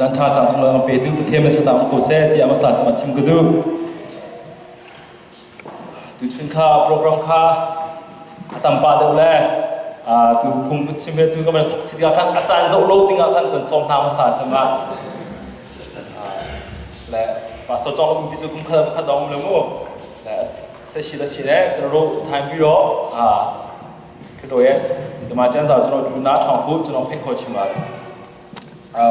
Caan ṭha caan sunglawi a petu Pathian min thluachuah um ko seh tiah hmasa cungah chim ka duh. Tuchun kha program kha a tam pah deuh le tu phung ka chim he tu ka van thok si tikah khan a caan zoh lo dingah khan kan sawm hna hmasa cungah le pastor cong um ti cu kum khat khat dong le mu le se shi le shi le ကျွန်တော်တို့ထိုင်ပြီးတော့အာခတို့ရဲ့ဒီဓမ္မကျမ်းစာကျွန်တော်ဒူနာထောင်ဖို့ကျွန်တော်ဖိတ်ခေါ်ချင်ပါတယ်အာ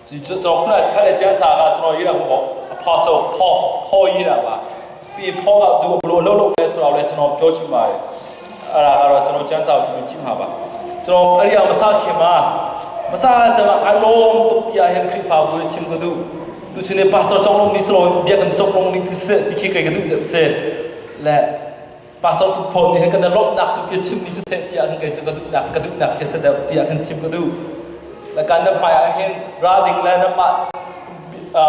ဒီကျွန်တော်ခုနဖတ်တဲ့ကျမ်းစာကကျွန်တော်ရေးတာမဟုတ် Apostle Paul Paul ရေးတာပါပြီး Paul ကသူဘယ်လိုလုပ်လုပ်လဲဆိုတော့လည်းကျွန်တော်ပြောချင်ပါတယ်အဲ့ဒါကတော့ကျွန်တော်ကျမ်းစာကိုကြည့်မှာပါကျွန်တော်အဲ့ဒီအောင်မစခင်မှာမစကျွန်တော်အလုံးတုတ်ပြဟင်ခရီဖာဘူးချင်ကတူသူချင်းနေ pastor ကြောင့်လုံးနိစလို့ဘက်ကန်ကြောင့်လုံးနိစဒီခိကေကတူတဲ့ဆေလဲ pastor ทุกคนนี่กันลบนักตุกชิมนี่เสยที่กันจะกระดุนักกระดุนักเสดที่กันชิมกระดุและการนำไปเห็นราดิงและนำมา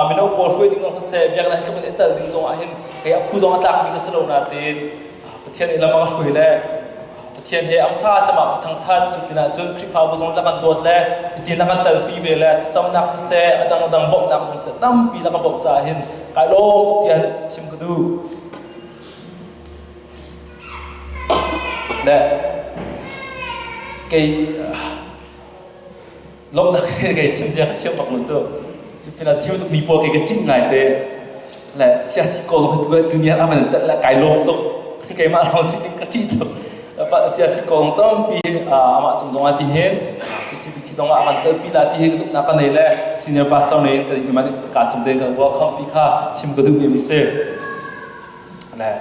มิโนโปช่วยดิ้งซองเสเบียกและให้มันเอเตอร์ดิ้งซองเห็นไอ้คู่ซองอัตลักมีกระสโลนาตีนประเทศนี้ละมันก็ช่วยแล้วประเทศเฮอัมซาจะมาทั้งชาติจุดนะจนคริฟาบุซงละกันโดดและทีนักกันเตลปีเวและจำนักเสอดังดังบอกนักซองเสตั้มปีละกันบอกจ่าเห็นกายโลกเตียนชิมกระดู le kei lomnak kei chim zia ka thiam bak lo cu cu pinah thiam tuk mi pawl kei ka ṭih ngai te le siasi ko zong tu dunia ah man le kai lawm tuk keimah lawng si ka ṭih tuk siasi ko zong tampi amah cung zong ah ti hin CCTC zong ah kan telpi la ti hi ka zumhnak ka nei le senior pastor nih kan ka cung te kan welcome pi kha chim ka duh mi si Le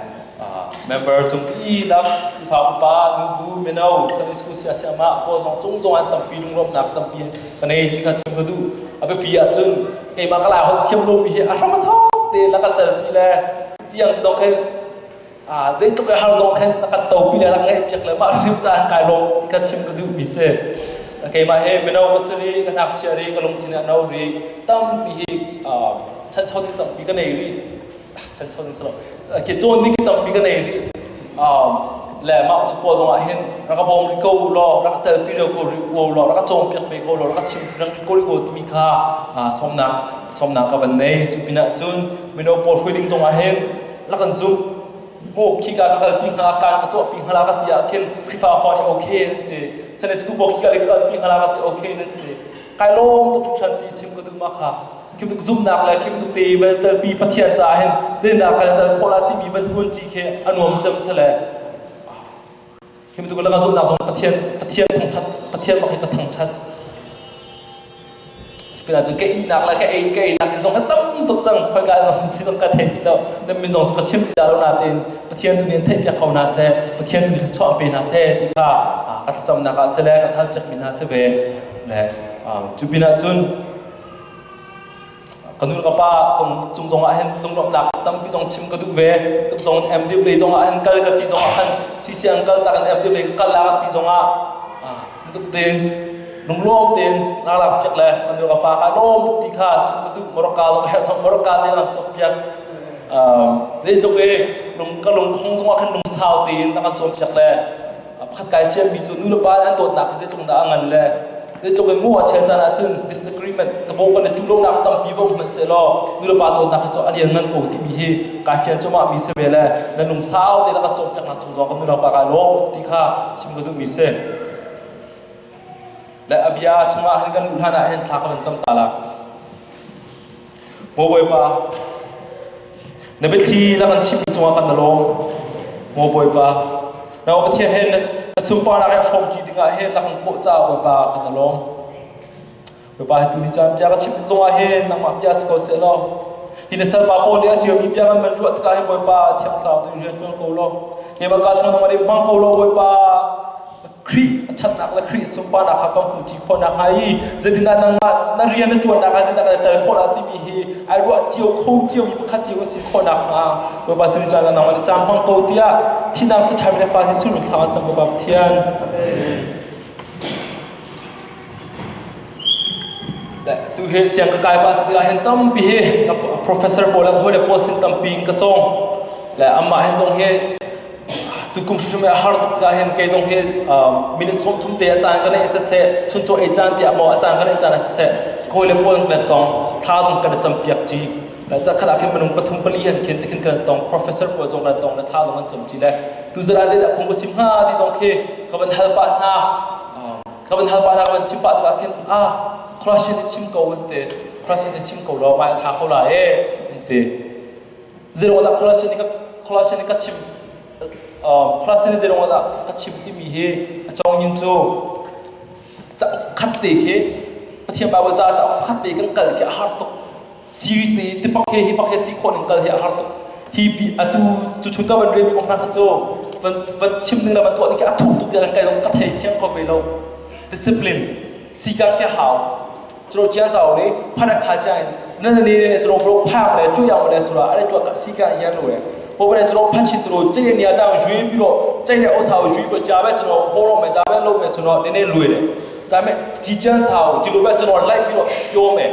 member cung pi lak Khrihfa upa nubu mino Sunday school sia siamah pawl zong cung zong an tampi lunglawmhnak tampi ka nei ti kha chim ka duh. A biapi ahcun keimah ka lai holh thiam lomi hi a hram a thawk te la kan telpi le tiang zong khin zeitluk i har zong khin a kan topi le rak ngaih piak le mah hrim caan kai lawm ti kha chim ka duh mi si. Keimah hi mino ka si rih, ka ngakchia rih, ka lungthin a no rih, tampi hi chanchon tampi ka nei rih. Ke cawn ding tampi ka nei rih. Le mah pawl zong ah hin rak ka bawm rih ko law, rak ka telpi rih ko rih ko law, rak ka cawnpiak ve ko law, rak ka chim rak ko rih ko timi kha sawmnak sawmnak ka van nei. Cu pinah cun mino pawl hruai ding zong ah hin rak kan zumh. Mu khi ka ka kalpi hnga, kan ka tuahpi hnga la ka ti ah khin Khrihfa upa nih okay nan ti. Sunday school pawl khi ka le ka kalpi hnga la ka ti okay nan ti. Kai lawm tuk hringhran ti chim ka duh ma kha. Khi tuk zumhnak le khi tuk te van telpi Pathian caah hin zeidah kan tel khawh la timi van tuan ṭi khi a nuam cem si le khi tuk le zumhnak zong Pathian Pathian thangṭhat Pathian bak hi ka thangṭhat Cupinah cun ka ihnak le ka ei ka einak in zong ka tam tuk cang khoika zong si zong ka thei ti lo na min zong ka chim ti lo nain Pathian tu nih theih piak ko hna seh Pathian tu nih chuah pe hna seh ti kha ka thlacamnak ah si le kan hal piak mi hna si ve le cu pinah cun Ka nu le ka pa cung zong ah hin lunglawmhnak tampi zong chim ka duh ve. Tuk zong MDIP lei zong ah hin kal ka ti zong ah khan CC an kal tak in MDIP lei ka kal la ka ti zong ah tuk tein lunglawm tein ngalak piak le ka nu le ka pa ka lawm tuk ti kha chim ka duh. Morocco zong herh zong Morocco te lang cawk piak. Zeitluk i lung ka lungkhong zong ah khan lungsau tein a kan cawnpiak le pakhat kai fiammi cu nu le pa an dawtnak khi zeitluk dah a ngan le zeitluk in mu a chel caan ahcun disagreement tabo kan i duhlonak tampi va um hmanh sehlaw nu le pa dawtnak hi cu a lian ngan ko timi hi kai fian cuahmah mi si ve le na lungsau te le kan cawnpiaknak cung zong kan nu le pa kai lawm ti kha chim ka duhmi si le a bia chungah hin kan luh hlan ah hin thla ka van cam ta la Maw Bawipa, na biathli na kan chimmi cungah kan na lawm. Maw Bawipa, na Pathian he na sunparnak he a hrawmṭi dingah hin na kan kawh caah Bawipa kan na lawm. Bawipa hi tuni caan bia ka chim tik zongah hin nangmah bia si ko seh law, hi na salpa pawl nih a ṭialmi bia kan van ruah tikah hin Bawipa thiang thlarau tu in rian ṭuan ko law, keimah ka chung nangmah nih hmang ko law Bawipa, Khrih a ṭhatnak le Khrih sunparnak kha kan hmuhṭi khawh nakhnga i zeitindah nangmah na rian na ṭuannak ah zeitindah kan i tel khawh lai timi hi ai ruah cio kho ciomi pakhat cio si khawh nakhnga Bawipa sin caan nangmah nih caan hmang ko tiah thihnak ṭhaṭhami le fa Jesuh min thla cang Bawipa Pathian. Tu hi siang ka kai pa si tikah hin tampi hi professor pawl le hawi le pawl sin tampi in ka cawng le amah hin zong hi Tukum hrimhrim a har tuk tikah hin kei zong hi minute 30 te a caan ka neih siseh chuncaw ei caan tiah maw a caan ka neih caan ah siseh ka Hawi le pawl kan tong, thla zong kan campiak ṭi. Le zakhat ah khin minung pathum pali han khin tikhin kan tong, professor pawl zong kan tong le thla zong kan cam ṭi le tuzan ah zeidah phung ka chim hnga ti zong khi ka van hal pah hna. Ka van hal pah hna, ka van chim pah tikah khin ah Colossians hi chim ko an ti. Colossians hi chim ko law mai a ṭha ko la e an ti. Zeiruang dah Colossians ka Colossians ka chim Colossians zeiruang dah ka chim timi hi a cawng yin cu cauk khat te khi Pathian Bible ca cauk khat te kan kal khi a har tuk. Series te tipak he hi pak he si khawh ning kal hi a har tuk. Hi bi atu cu chun ka van rel mi kong hna kha cu van van chim ning le van tuah ning khi a thuk tuk tiah kai ka thei thiam kho ve lo. Discipline sikan khi hau. ကျွန်တော်ကျမ်းစာကိုလေဖတ်တဲ့ခါကျရင်နည်းနည်းလေးနဲ့ကျွန်တော်ဘလို့ဖတ်မလဲတွေ့ရမလဲဆိုတာအဲ့ဒါကြကစီကအရန်လို့ရဟိုဘက်ကျွန်တော်ဖတ်ချင်သူတို့ကြိတ်တဲ့နေရာတောင်ရွေးပြီးတော့ကြိတ်တဲ့ဥစ္စာကိုရွေးပြီးတော့ကြာပဲကျွန်တော်ဟောတော့မယ်ကြာပဲလုပ်မယ်ဆိုတော့နည်းနည်းလွယ်တယ်ဒါပေမဲ့ဒီကျမ်းစာကိုဒီလိုပဲကျွန်တော်လိုက်ပြီးတော့ပြောမယ်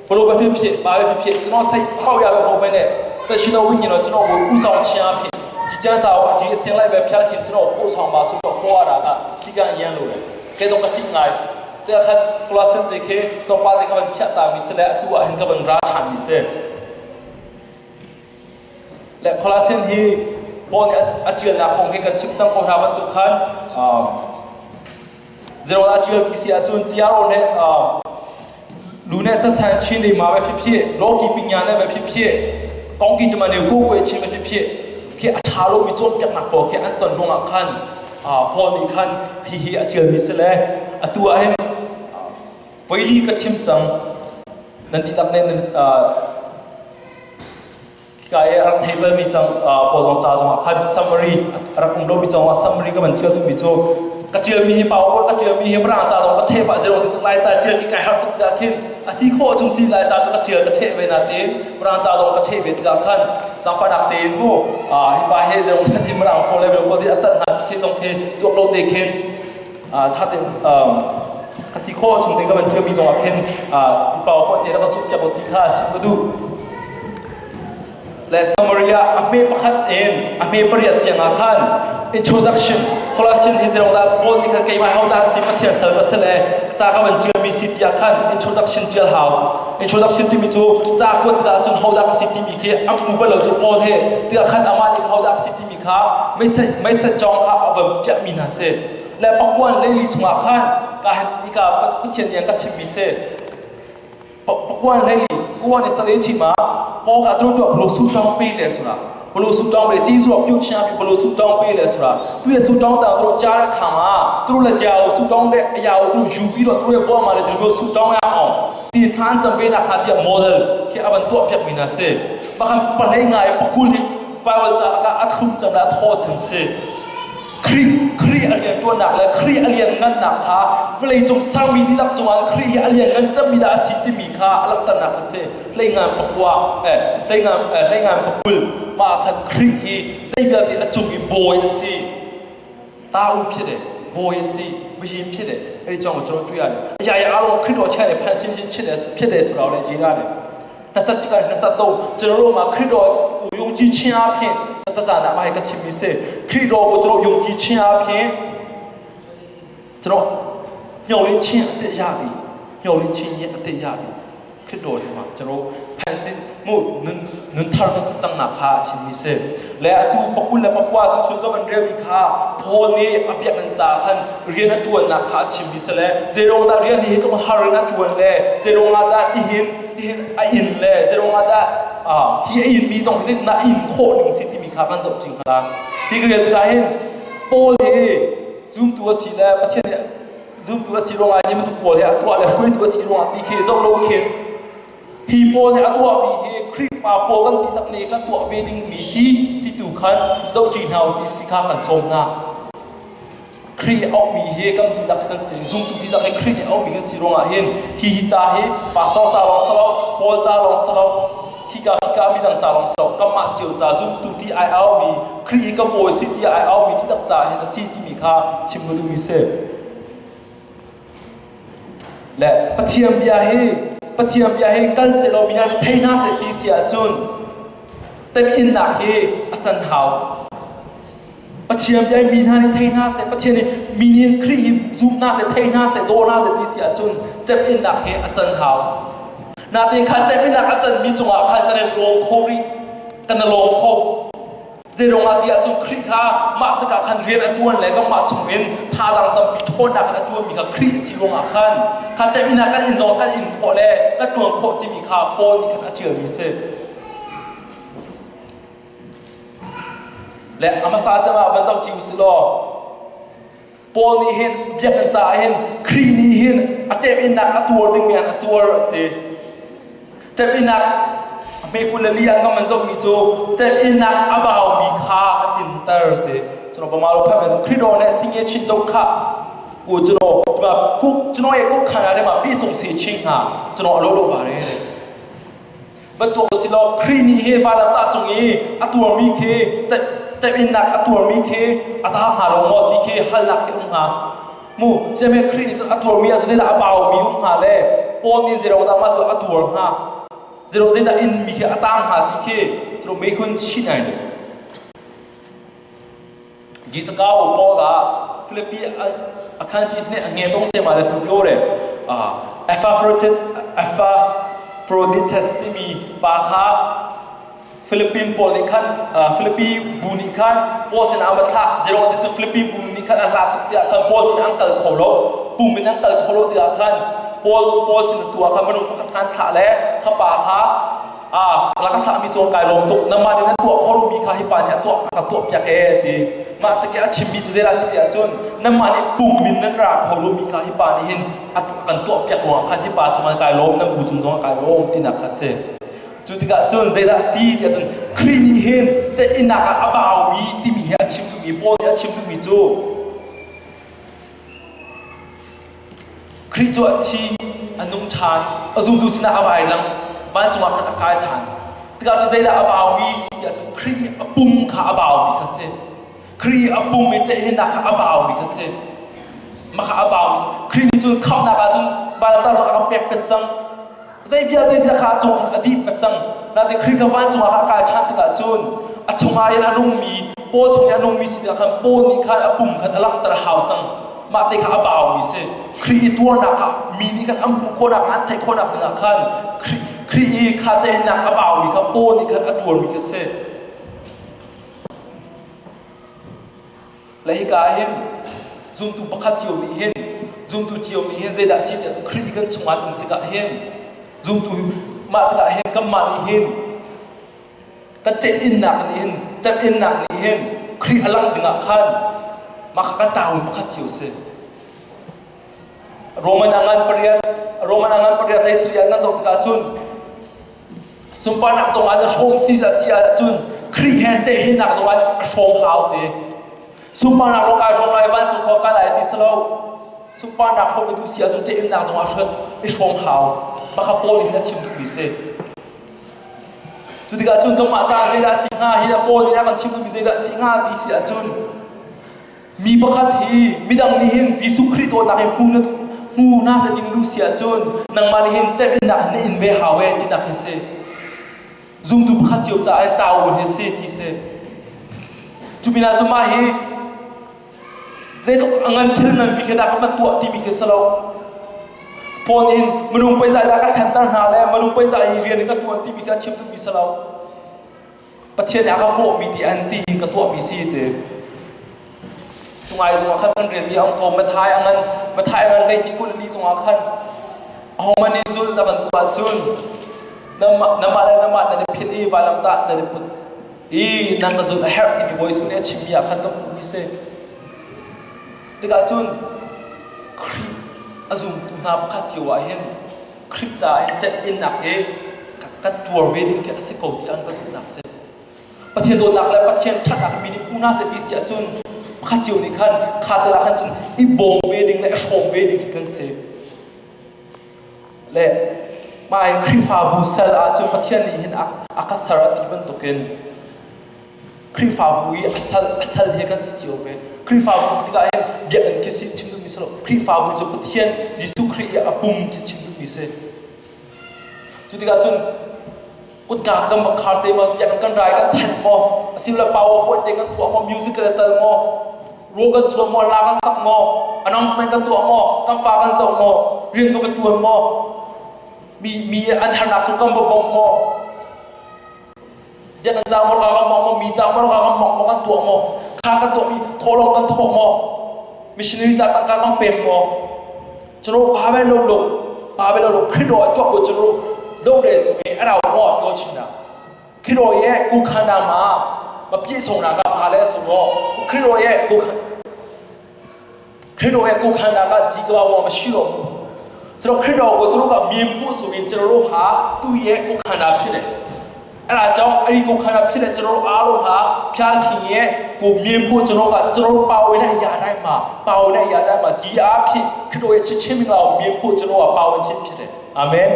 ဘလို့ပဲဖြစ်ဖြစ်ဘာပဲဖြစ်ဖြစ်ကျွန်တော်စိတ်ဖောက်ရပဲပုံပဲနဲ့တရှင်တော်ဝိညာဉ်တော်ကျွန်တော်ကိုဥဆောင်ခြင်းအဖြစ်ဒီကျမ်းစာကိုဒီအစင်လိုက်ပဲဖျားခင်ကျွန်တော်ပို့ဆောင်ပါဆိုတော့ဟောရတာကစီကအရန်လို့တယ်ကဲတော့ကချိငိုင်း te khat Colossians te khi tlawmpal te ka van chiah ta mi si le atu ah hin ka van ra ṭhan mi si. Le Colossians hi Paul nih a ṭialnak kong hi kan chim cang ko hna bantuk khan zero a ṭial ti si ahcun tiaro nih lu ne sasan chin dei ma ba phi phi lo ki ping ya ne ba phi phi kong ki tuma ne ko ko chin ba phi phi khi a ṭha lo mi cawnpiaknak pawl khi an ton ruangah khan Paul nih khan hihi a ṭialmi si le atu ah hin voili ka chim cang nan dihlak nih ka i a rak thei balmi cang paul zong ca zongah khan summary a rak um lomi cang ah summary ka van ṭial duhmi cu ka ṭialmi hi PowerPoint ka ṭialmi hi mirang ca zong ka ṭheh pah zero ti lai ca ṭial khi kai harh tuk tikah khin a si khawh chung si lai ca cu ka ṭial ka ṭheh ve nain mirang ca zong ka ṭheh ve tikah khan zaangfahnak tein mu hi pa he zero ti mirang kho le ko ti a tat hna khi zong khi tuak lo te khin tha tein ka si khawh chung te ka van ṭialmi zong ah khin PowerPoint te ka suk piak ti kha chim ka duh. Le Samaria a hme pakhat in a hme pariat tiang ah khan introduction Colossian hi zeirong dah Paul nih khan keimah ho dah si Pathian sal ka si le ca ka van ṭialmi si tiah khan introduction ṭial hau. Introduction timi cu ca kuat tikah cun ho dah ka si timi khi a hmu bal lo cu Paul he tikah khan amah nih ho dah ka si timi kha meiset cawng kha a van piahmi hna si. Le pakuan leili chungah khan ka hika Pathian nih ka chimmi si. Pakuan lei kuan i sale chima po ka tu tu blo su tong pe le sura blo su tong le chi su pyu chia pi blo su tong pe le sura tu ye su tong ta tu cha ra kha ma tu le jao su tong de yao tu yu pi ro tu ye bo ma le ju su tong ya ong ti than cham pe na kha ti model khi avan tu piak mi na se pakhan palei ngai pakul ni Bible cha ka athum cham la tho chim se Khrih Khrih a rianṭuannak le Khrih a lianngannak kha vawleicung sermi dihlak cungah Khrih hi a lianngan cemmi dah a si timi kha a langhternak a si. Hleingan pakua eh hleingan eh hleingan pakul mah ah khan Khrih hi zei vialte a cung i bawi a si. Ta u phit e bawi a si bihim phit e ei chong cho tu ya ya ya alo Khrih do che ne phan sin sin chit e phit e surao le ji na ne 21ကနေ23ကျွန်တော်တို့မှာခရစ်တော်ကိုယုံကြည်ခြင်းအပြင်သတ္တဇာနာမှာကချင်မီစေခရစ်တော်ကိုကျွန်တော်ယုံကြည်ခြင်းအပြင်ကျွန်တော်မျှော်လင့်ခြင်းအသက်ရပြီမျှော်လင့်ခြင်းရဲ့အသက်ရပြီခရစ်တော်ထဲမှာကျွန်တော်ဖန်ဆင်းမှုနွန်းထားတဲ့စจังနာခါချင်းမီစေလဲအတူပကုလပပွားတူချုံကဝန်ရဲမီခါဖောနေအပြတ်န်စာခန်ရီနတွန်နာခါချင်းမီစေလဲဇေရောဒါရီနီကမဟာရနာတွန်လဲဇေရောငါဒါတိဟင် ti hin a in le zeirong ah dah hi a in mi zong hi na in khawh ning si timi kha kan zoh cing hna hi ka rel tikah hin Paul hi zumtu a si le Pathian nih zumtu a si ruangah hi bantuk pawl hi a tuah le hruaitu a si ruangah ti khi zoh lo khin hi pawl nih a tuahmi hi Khrihfa pawl kan ti tak nih kan tuah ve ding mi si ti tu khan zoh ṭi hna u ti si kha kan sawm hna. Khrih auhmi hi kan dihlak kan si zumtu dihlak hi Khrih nih auhmi kan si ruangah hin hi hi ca hi pastor ca lawng si lo Paul ca lawng si lo khika khika midang ca lawng si lo kanmah cio ca zumtu ti ai aumi Khrih hi ka bawi si ti ai aumi dihlak ca hin a si timi kha chim ka duhmi si le Pathian bia hi Pathian bia hi kal seh law mi hna nih thei hna seh ti si ahcun temhinnak hi a can hau Pathian bia mi hna nih thei hna seh, Pathian nih mi nih Khrih hi zum hna seh, thei hna seh, daw hna seh ti si ahcun ṭem-innak he a can hau. Natin kha ṭem-innak a canmi cungah khan kan i lawm kho rih. Kan i lawm kho. Zeiruang ah tiah cun Khrih kha mah tikah khan rian a ṭuan le kanmah chungin thazaang tampi ṭhawnnak in a ṭuanmi kha Khrih si ruangah khan kha ṭem-innak kan in zong kan in khawh le kan ṭuan khawh timi kha Paul nih khan a ṭialmi a si. Le a hmasa cem ah van zoh ṭi usih law Paul nih hin biakinn caah hin Khrih nih hin a ṭem-innak a tuar dingmi an a tuar a ti. Ṭem-innak a hme 22 ah ngam an zohmi cu ṭem-innak a baumi kha a tlinter ti. ကျွန်တော်ဗမာလိုဖတ်မယ်ဆိုခရစ်တော်နဲ့ဆင်းရဲခြင်းဒုက္ခကိုကျွန်တော်ဒီမှာကိုကျွန်တော်ရဲ့ကိုယ်ခန္ဓာထဲမှာပြည့်စုံစေခြင်းဟာကျွန်တော်အလုပ်လုပ်ပါတယ်တဲ့ Bantuk si law Khrih nih hi vailamtah cung i a tuarmi khi temhinnak a tuarmi khi a za hnga lo maw ti khi halnak khi um hnga. Mu sihmanhsehlaw Khrih nih cun a tuarmi ah zeidah a baumi um hnga le Paul nih zeiruang dah mah cu a tuar hnga? Zeiruang zeidah inmi khi a tang hnga ti khi cu meikhun chin ai ding. Jisakao Paul ah Philippi a khan chi ne nge tong se ma le tu pyo re Epaphroditus timi pa kha Philippine pawl nih khan Philippi bu nih khan Paul sin ah thlah zero te cu Philippi bu nih khan a hlat tuk tiah khan Paul sin an kal kho lo pum in an kal kho lo tiah khan Paul Paul sin tu ah khan minung pakhat khan thlah le kha pa kha Ah, la kan thlahmi cu kai lawm tuk. Nangmah nih nan tuah kho lomi kha hi pa nih a tuah a ka tuah piak ee ti. Mah tik i a chimmi cu zeidah a si ti ahcun nanmah nih pum in nan ra kho lomi kha hi pa nih hin a kan tuah piak ruangah khan hi pa cungah kai lawm, nan bu cung zongah kai lawm tinak kha a si. Cu tikah cun zeidah a si ti ahcun Khrih nih hin ceih-innak ah a baumi timi hi a chim duhmi, Paul nih a chim duhmi cu Khrih cu a thi, a nung ṭhan, a zumtu sinah a vai lang, vancung ah khan a kai ṭhan. Tikah cun zeidah a baumi si tiah cun Khrih i a pum kha a baumi kha si. Khrih i a pum i ṭehinnak kha a baumi kha si. Mah kha a baumi. Khrih nih cun khamhnak ah cun vailamtah cu a kan pek pet cang. Zei vialte thil kha a cung khan a dih pet cang. Nain Khrih kha vancung ah a kai ṭhan tikah cun a chungah in a nungmi, Paul chung i a nungmi si tikah khan Paul nih khan a pum khan a langhter a hau cang. Mah te kha a baumi si. Khrih i tuarnak kha mi nih khan an hmuh khawhnak, an theih khawhnak dingah khan Khrih i kha tehinnak a baumi kha Paul nih khan a tuarmi kha si. Le hika ah hin zumtu pakhat cio nih hin zumtu cio nih hin zeidah a si tiah cun Khrih kan chungah um tikah hin zumtu mah tikah hin kanmah nih hin kan ceih-innak nih hin temhinnak nih hin Khrih a langh dingah khan mah kha kan ṭaun pakhat cio si. Roman a ngan pariat Roman a ngan pariat hlei sarih ah nan zoh tikah cun sunparnak zongah na hrawm si si ahcun Khrih he ceihnak zongah a hrawm hau te. Sunparnak lawng kai hrawm lai vancung khua kai lai ti si lo. Sunparnak hrawm i duh si ahcun ceihnak zongah hran i hrawm hau. Mah kha Paul nih a chim duhmi si. Cu tikah cun kanmah caah zeidah a si hnga hi Paul nih a kan chim duhmi zeidah a si hnga ti si ahcun Mi pakhat hi midang nih hin Jesuh Khrih dawtnak hi hmu na duh hmu hna seh ti na duh si ahcun nangmah nih hin temhinnak na in ve hau ee tinak hi si. Zumtu pakhat cio caah hin taun hi si ti si. Cu pinah cu mah hi zeitluk a ngan thil nganpi khi dah ka van tuah timi khi si lo. Paul nih hin minung peizai dah ka thlenter hna le minung peizai hi rian ka ṭuan timi khi a chim duhmi si lo. Pathian nih a ka kawhmi ti an ti hi ka tuahmi si ti. Tungai zongah khan kan relmi a um ko Mathai a ngan Mathai a ngan hleihnih 22 zongah khan ahohmanh nih zulh na van tuah ahcun namah le namah nan i phit i vailamtah nan i put i nan ka zulh a herh timi Bawi Jesuh nih a chimmi ah khan ka hmuhmi si. Tikah cun Khrih a zumtu hna pakhat cio ah hin Khrih caah hin temhinnak hi kan tuar ve ding khi a si ko ti an ka zumhnak a si. Pathian dawtnak le Pathian ṭhatnak mi nih hmu hna seh ti si ahcun pakhat cio nih khan kha tal ah khan cun i bawm ve ding le i hrawm ve ding khi kan si. Le mah in Khrihfabu sal ahcun Pathian nih hin a ka ser a ti bantukin Khrihfabu i a sal he kan si cio ve. Khrihfabu tikah hin biakinn khi si chim duhmi si lo. Khrihfabu cu Pathian Jesuh Khrih i a pum khi chim duhmi si. Cu tikah cun kutka kan va khar te maw, biakinn kan rai kan thanh maw, asilole powerpoint te kan tuah maw, music kan tel maw, rawl kan chuan maw, la kan sak maw, announcement kan tuah maw, kan fa kan zoh maw. Rian ka va ṭuan maw? Mi mi an harnak cu kan va bawmh maw? Biakinn ca maw ka kan mawng maw? Mi ca maw ka kan mawng maw? Kan tuah maw? Kha kan tuahmi thawhlawm kan thawh maw? Missionary ca tangka kan pek maw? ကျွန်တော်ဘာပဲလုပ်လို့ဘာပဲလုပ်လို့ခရစ်တော်အတွက်ကိုကျွန်တော်လုပ်တယ်ဆိုရင်အဲ့ဒါကိုဘောပြောချင်တာခရစ်တော်ရဲ့ကိုယ်ခန္ဓာမှာမပြည့်စုံတာကဘာလဲဆိုတော့ခရစ်တော်ရဲ့ကိုယ်ခရစ်တော်ရဲ့ကိုယ်ခန္ဓာကကြီးသွားပေါ်မရှိတော့ဘူးဆိုတော့ခရစ်တော်ကိုသူတို့ကမြင်ဖို့ဆိုရင်ကျွန်တော်တို့ဟာသူ့ရဲ့ကိုယ်ခန္ဓာဖြစ်တယ်အဲ့ဒါကြောင့်အဲ့ဒီကိုယ်ခန္ဓာဖြစ်တဲ့ကျွန်တော်တို့အားလုံးဟာဖျားခင်ရဲ့ကိုမြင်ဖို့ကျွန်တော်ကကျွန်တော်တို့ပါဝင်တဲ့အရာတိုင်းမှာပါဝင်တဲ့အရာတိုင်းမှာဒီအားဖြင့်ခရစ်တော်ရဲ့ချစ်ချင်းမင်္ဂလာကိုမြင်ဖို့ကျွန်တော်ကပါဝင်ခြင်းဖြစ်တယ်အာမင်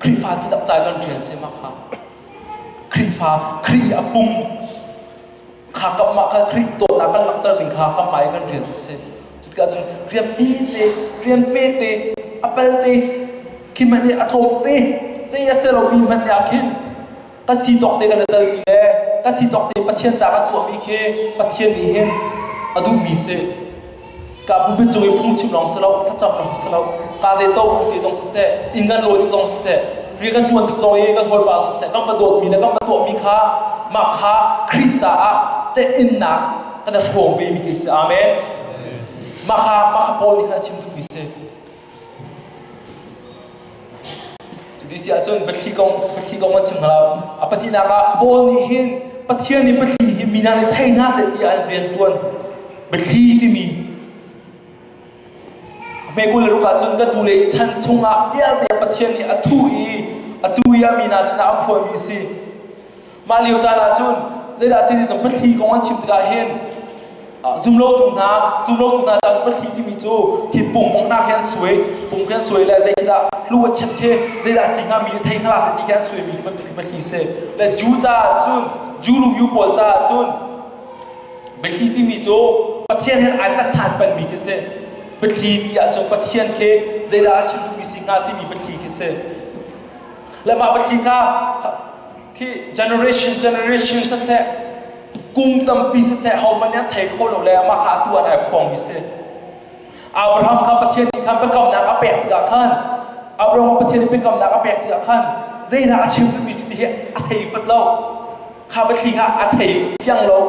ခရစ်ဖာတိတကြိုင်ကန်ထင်စမခါခရစ်ဖာခရစ်အပုမ်ခါကမခခရစ်တော်နာကန်လက်တဒင်ခါကမိုင်ကန်ထင်စေจุดကကျခရမီတေခရမီတေအပလတေခိမနီအထုံတေစေယဆလောဘီမန်ယာခင် ကsi tawk te kan tel mi le ka si tawk te Pathian ca kan tuah mi khi Pathian nih hin a duh mi si ka pulpit cung i phungchim lawng si lo thlacam lawng si lo ka te to te zong siseh inn kan lawi tik zong siseh rian kan tuan tik zong i kan hawipa zong siseh kan va dawt mi le kan va tuah mi kha mah kha Khrih caah cehinnak kan i hrawm ve mi khi si amen mah kha mah kha Paul nih khan a chim duh mi si Cuti si ahcun biathli kong biathli kong kan chim hna lo. A pahnihnak ah Paul nih hin Pathian nih biathli hi mi hna nih thei hna seh tiah an rian ṭuan. Biathli timi hme 26 ahcun kan hnulei chan chungah vialte Pathian nih a thuh i atu i a mi hna sinah a phuanmi a si. Mah lio caan ahcun zeidah a si ti cu biathli kong an chim tikah hin zumlotu hna zumlotu hna caan biathli timi cu khi pung hna khi an suai pung khi an suai le zei khi dah hlu a chim khi zeidah si hnga mi nih thei hnga seh ti khi an suai mi bantuk khi biathli si le Jew caah cun Jew lu yu pawl caah cun biathli timi cu Pathian he ai tasan pengmi khi si biathli ti ahcun Pathian khi zeidah a chim duhmi si hnga timi biathli khi si le mah biathli kha khi generation generation siseh kum tampi siseh hohmanh nih an thei kho lo le amah kha atu an ai phuangmi si Abraham kha Pathian nih khan biakamnak a pek tikah khan Abraham Pathian nih biakamnak a pek tikah khan zeidah a chim duhmi si ti hi a thei pat lo kha biathli kha a thei fiang lo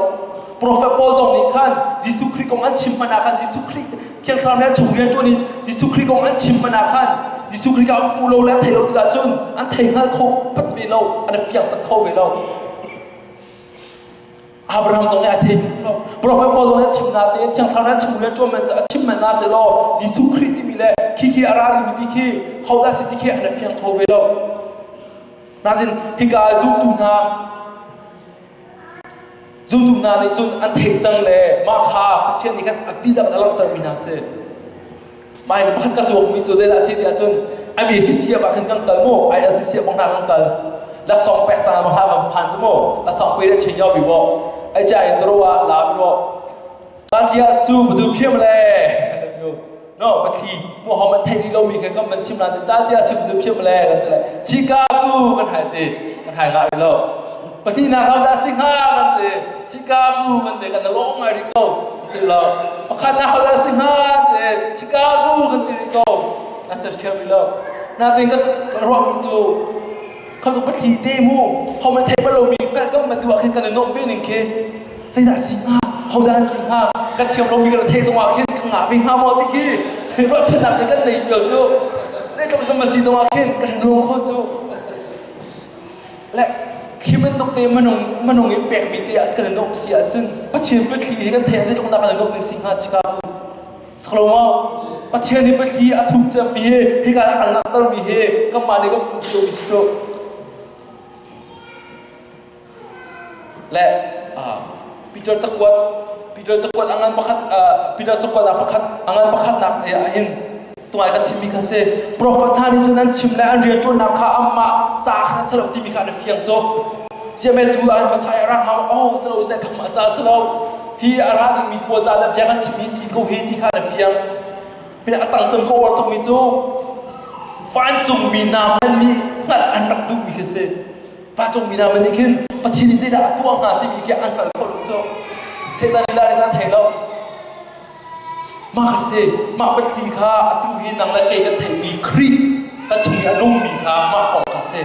Prophet Paul zong nih khan Jesuh Khrih kong an chim hmanh ah khan Jesuh Khrih Thiang Thlarau nih an chung rian ṭuan in Jesuh Khrih kong an chim hmanh ah khan Jesuh Khrih kha an hmu lo le an thei lo tikah cun an thei hngal kho pat ve lo, an i fiang pat kho ve lo. Abraham zong nih a thei lo. Prophet Paul zong nih a chim na tein Thiang Thlarau nih an chung rian ṭuan man a chim man na seh law Jesuh Khrih timi le khi khi a ra dingmi ti khi hodah si ti khi an i fiang kho ve lo. Nain hika zumtu hna Zumtu hna nih cun an theih cang le mah kha Pathian nih khan a dihlak in a langhtermi hna a si. Mah hi pakhat ka tuakmi cu zeidah a si ti ahcun MACC ah khan kan kal mu, ILCC ah hna kan kal. Laksawng pek cang ah hna van phan cu mu, laksawng pe le chin yo bi bo. Ai cha in tro ah la bi bo. Ta chia su bu phiam le no pathli Muhammad thei rih lomi kha kan van chim lan ta cia sim tu phiam le kan ti le Chicago kan hai ti kan hai ngai lo pahnihnak hau dah si hnga kan ti Chicago kan ti kan rawng ngai rih ko si lo pakhatnak hau dah si hnga ti Chicago kan ti rih ko kan ser thiam rih lo natin ka ruah cu kha pathli te mu ho man thei bal lomi hngalh kan man duh ah khin kan i nuamh ve ning khi zeidah si hnga hodah si hnga kan thiam lomi kan thei zong ah khin kan ngah ve hnga maw ti khi ruahchannak te kan nei pial cu zeitluk kan si zong ah khin kan nuam kho cu le khi bantuk te minung minung i pekmi te ah kan i nuamh si ahcun Pathian biathli hi kan theih ah zeitluk dah kan i nuamh ding si hnga chika Saklo Pathian nih biathli a thup cemmi hi hika ah kan langhtermi hi kanmah nih kan hmuh ciomi si cu. Le Peter cakuat Peter cakuat a ngan pakhat Peter cakuat ah pakhat a ngan pakhatnak ah hin tungai ka chimmi kha si prophet hna nih cun an chim le an rianṭuannak kha amah ca kha a si lo timi kha an i fiang cu. Ziahme tu ah Messiah a ra hnga oh si lo kamah ca si lo hi a ra dingmi pawl ca dah bia kan chimmi si ko hi ti kha na fiang pin a tang cem ka uar tukmi cu vancungmi hna hmanh nih hngalh an rak duhmi khi si vancungmi hna hmanh nih khin Pathian nih zeidah a tuah hnga timi khi an hngal kho lo cu Satan lila nih cun a thei lo. Mah a si. Mah biathli kha atu hi nang le kei kan theihmi Khrih kan chung i a nungmi kha mah kong kha a si.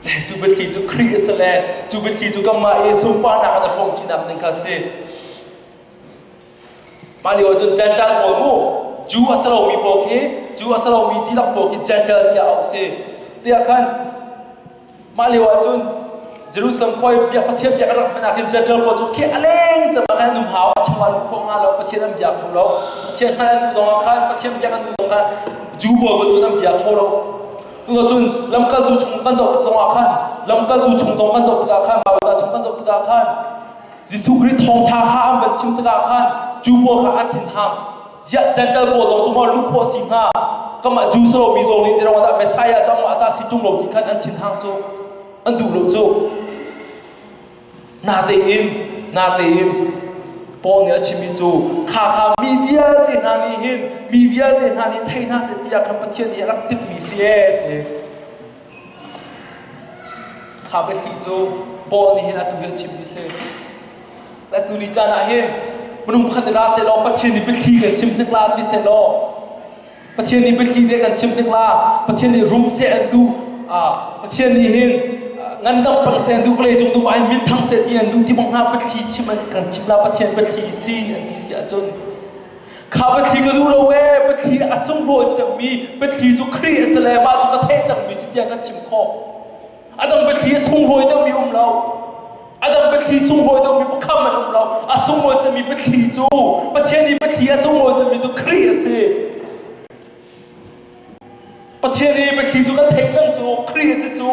Le cu biathli cu Khrih a si le cu biathli cu kanmah i sunparnak kan i hrawmṭinak ding kha a si. Mah lio ahcun Gentile pawl mu Jew a si lomi pawl khi Jew a si lomi dihlak pawl khi Gentile tiah auh a si. Tiah khan Mah lio ahcun Jerusalem khua i biak Pathian biak an rak hman ah khin Gentile pawl cu khi a leng cem ah khan an um hau, a chungah an luh khawh hnga lo, Pathian an bia kho lo. Pathian hngalh an duh zongah khan Pathian biak an duh zong khan Jew pawl bantukin an bia kho lo. Cucun lamkaltu chung kan zoh tik zongah khan lamkaltu chung zong kan zoh tikah khan Baibal ca chung kan zoh tikah khan Jesuh Khrih thawngṭha kha an van chim tikah khan Jew pawl kha an thinhang. Ziah Gentile pawl zong cu maw luh khawh si hnga? Kamah Jew si lomi zong nih zeiruang dah Messiah cu amah ca si ṭung lo ti khan an thinhang cu an duh lo cu. Natein, natein Paul nih a chimmi cu kha kha mi vialte hna nih hin mi vialte hna nih thei hna seh tiah khan Pathian nih a rak timhmi si ee ti. Kha biathli cu Paul nih hin atu hi a chimmi si. Atu ni caan ah hin minung pakhat nih ra sehlaw Pathian nih biathli kan chim hnik la ti sehlaw Pathian nih biathli te kan chim hnik la Pathian nih rum seh an duh Pathian nih hin ngandam pang seh an duh vawlei cung dum ah hin minthang seh ti an duh ti bang hna biathli chim an kan chim la Pathian biathli si an ti si ahcun kha biathli ka duh lo ee biathli a sunglawi cemmi biathli cu Khrih a si le mah cu ka theih cangmi si tiah kan chim khawh A dang biathli a sunglawi deuhmi um lo. A dang biathli sunglawi deuhmi pakhat man um lo. A sunglawi cemmi biathli cu Pathian i biathli a sunglawi cemmi cu Khrih a si. Pathian i biathli cu kan theih cang cu Khrih a si cu.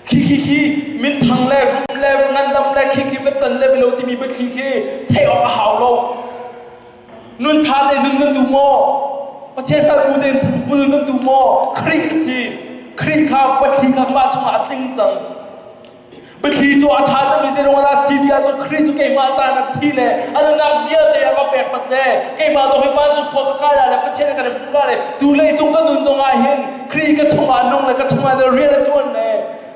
Khi khi khi minthang le rum le ngandam le khi khi va can le milo timi biathli khi theih awk a hau lo. Nun ṭha tein nun kan duh maw? Pathian hngalh bu tein nun kan duh maw? Khrih a si. Khrih kha biathli kha mah chungah a tling cang. Biathli cu a ṭha cangmi zeiruang dah si ti ahcun Khrih cu keimah caan a thi le a nunnak vialte a ka pek pat le keimah zong hi vancung khua ka kai lai le Pathian kan i hmuh lai le tu leicung ka nun zongah hin Khrih ka chungah nung le ka chungah rian a ṭuan le